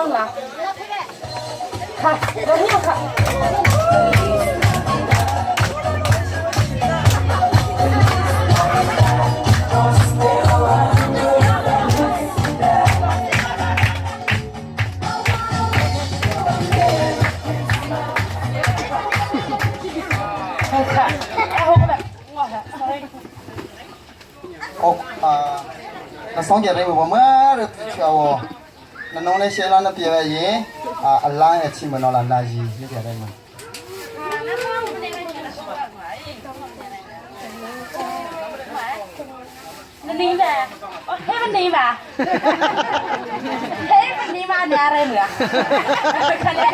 光啦。看，我你看。 နဆောင်ကြရဲဘမရချောနနုံးနဲ့ရှဲလာနပြေပဲရင်အလိုင်းအချိမနော်လာနာကြီးနေကြတယ်မှာ နနီးပဲဟဲ့မနီးပါဟဲ့မနီးပါညာရဲမလားခလေး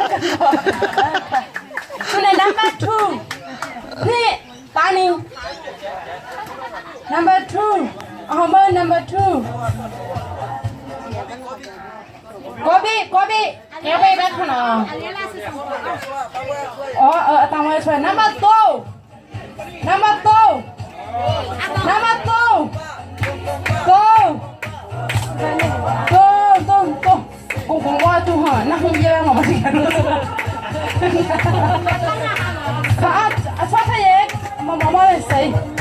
ခုနနံပါတ်2นี่ตาနီ number 2အဟမ number 2ကိုဘီကိုဘီရပေဘက်ခနော်အော်အတောင်ဝဲဆွဲ number 2 number 2 number 2 go go go go 公公我做哈，那红叶我不是看。卡啊，刷菜耶，妈妈妈来谁？